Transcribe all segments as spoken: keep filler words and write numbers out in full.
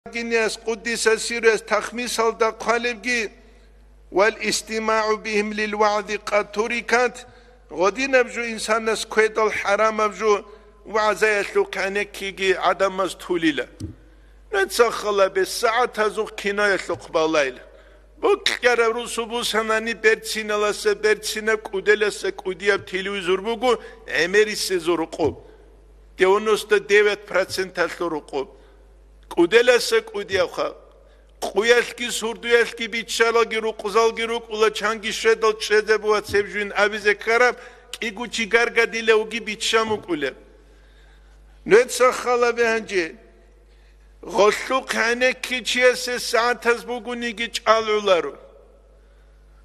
Гениас къуддиса сирруяс тахмисалда хъвалебги: «Вал истимагӀу бигьим лил вагӀзи къад турикат», гъодинаб жо инсанас ккведал хӀарамаб жо вагӀзаялъухъ гӀенеккиги гӀадамаз тулила. Нуца халабе сагӀатазухъ киноялъухъ балайла. Букьараб русу бусанани берциналаса берцинаб, кӀуделаса кӀудияб телевизор буго гӀемерисезул рукъуб, девяносто девять проценталъул рукъуб. КӀуделаса кӀудияб халкъ. Къуялъги сурдуялъги биччалаги рукъзалги рукӀула, чанги щведал чӀезе буго цеб жуйин абизе ккараб, кӀиго чи гаргадилавги биччан букӀулеб. Нуца халабе гьанже. Гъолъухъ гӀенекки чиясе сагӀатаз бугониги чӀалгӀуларо.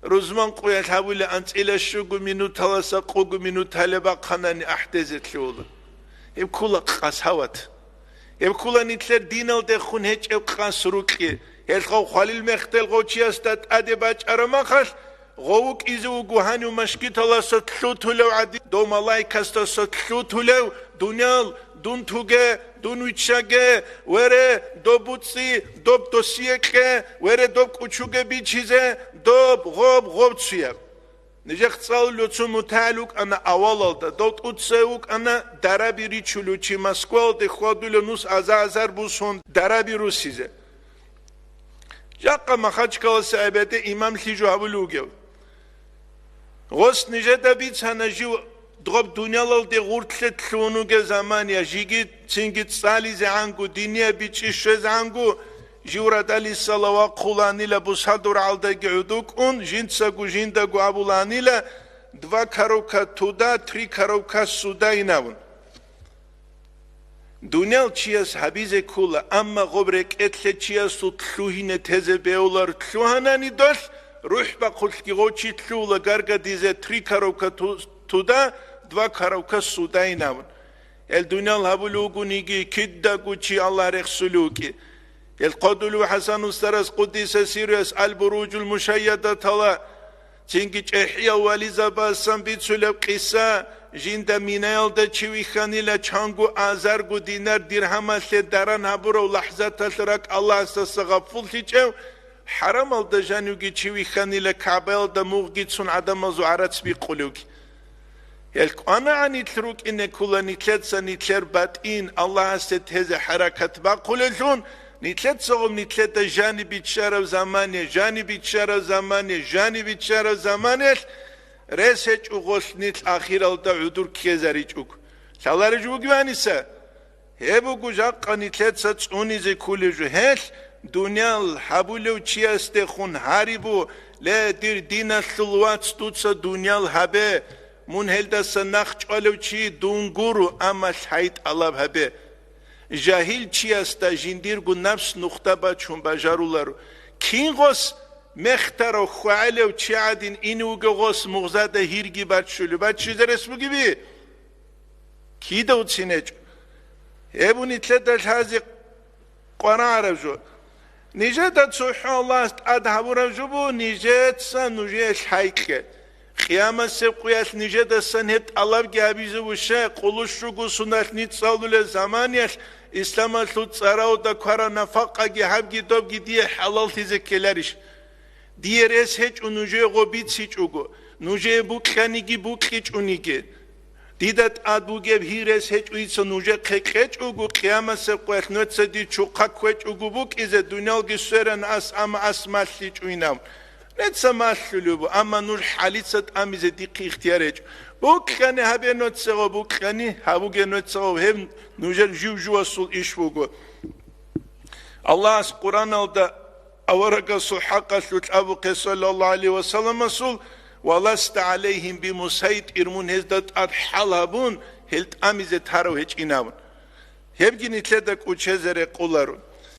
Рузман къуялъ гьабула анцӀила щуго минуталаса къуго минуталеб бахъанани ахӀдезе лъугьула. Гьеб ккола къас гьават. Гьеб ккола нилъер диналдехун гьечӀеб къас рукьи. Гьелъ гъов хвалил мехтел гъов чиясда тӀаде бачӀараб махалъ, гъов вукӀизе вуго гьанив машгиталаса лъутулев гӀадин, дов малаикасдаса лъутулев, дуниял, дун туге, дун виччаге, вере, доб буцӀцӀи, доб досие кье, вере, доб кӀучуге бичизе, доб, гъоб, гъоб цуяб. Нижехъ цӀалулев цо мутагӀил вукӀана авалалда, дов тӀуцай вукӀана дараби ричулев чи Москвалде хьвадулев нус аза-азар бусун дараби русизе. Жакъа Махачкаласа гӀебеде имамлъи жо гьабулев вугев. Гъос нижеда бицана жив доб дуниялалде гъуртлъе лъугьун вугев заман, я жиги цинги цӀализегӀанго, динияб бичӀчӀи щвезегӀанго, жив радалиса лавахъуланила бусадур гӀалдаги гӀодокӀун, жинцаго жиндаго абуланила: «Два коробка туда, три коробка сюда», инавун. Дуниял чияс гьабизе ккола, амма гъоб рекӀелъе чиясул лъугьине тезе бегьулар, лъугьанани долъ, рухӀ бахъулъги гъов чи лъугьула гаргадизе: «Три коробка ту-, туда, два коробка сюда», инавун. Гьел дуниял гьабулев вугониги, кидаго чи Аллагь рехсулев вукӀи. Гьел хъодулев ХӀасан устарас къуддиса сирруяс Аль-Буружул Мушайядатала цинги чӀехӀиял вализабасан бицулеб къиса, жинда Минаялда чи вихьанила чанго азарго динар-диргьамалъе даран гьабурав лахӀзаталъ ракӀ Аллагьасдаса гъапуллъичӀев, хӀарамалда жанивги чи вихьанила КагӀбаялда мугъги цун гӀадамазул гӀарац бикъулевги. Гьел кӀванагӀан нилъ рукӀине ккола, нилъеца нилъер батӀин Аллагьасде тезе хӀаракат бахъулелъул, нилъецагъун нилъеда жаниб биччараб замане, жаниб биччараб замане, жаниб биччараб заманелъ рес гьечӀого нилъ ахиралда гӀодор ккезаричӀого. Лъаларищ бугебаниса? Гьеб буго жакъа нилъеца цӀунизе кколеб жо. Гьелъ дуниял гьабулев чиясдехун гьарибу: «Ле, дир диналъул вац, дуца дуниял гьабе, мун гьелдаса нахъ чӀвалев чи дун гуро, амма лъай тӀалаб гьабе». Жагьил чиясда жиндирго напс нухда бачун бажаруларо. Кин гъос мехтарав хьвагӀелев чи гӀадин ин вугев гъос мугъзада гьирги баччулев, баччизе рес бугеби? Кида уцин гьечӀо? Гьеб нилъеда лъазе къварагӀараб жо. Нижеда цохӀо Аллагьас тӀад гьабураб жо буго, нижеца нужее лъай кье. Къиямасеб къуялъ нижедасан гьеб тӀалабги гьабизе вугищ, къулущ руго суналъ ницӀалулел заманиялъ исламалъул цӀарауда квара нафакъаги гьабги добги дие хӀалаллъизе ккеларищ? Дие рес гьечӀо нужее гъо бицичӀого, нужее букьаниги букьичӀониги. Дида тӀад бугеб гьи рес гьечӀо дица нужехъе кьечӀого, къиямасеб къоялъ нуца дир чухъа кквечӀого букӀизе, дуниялги сверан ас, амма ас малъичӀо инав. Нуца малъулеб буго, амма нуж хӀалица тӀамизе дихъе ихтияр гьечӀо. Букьани гьабе нуцего, букьани гьабуге нуцего, гьеб нужер жив-живасул иш буго. Аллагьас Къуръаналда аварагасул хӀакъалъулъ абухъе, саллаллагьу гӀалайгьи ва салламасул: «Ва ласта гӀалайгьим бимусайтӀир», мун гьезда тӀад хӀал гьабун, гьел тӀамизе тарав гьечӀин абун. Гьебги нилъеда кӀучезе рекъоларо.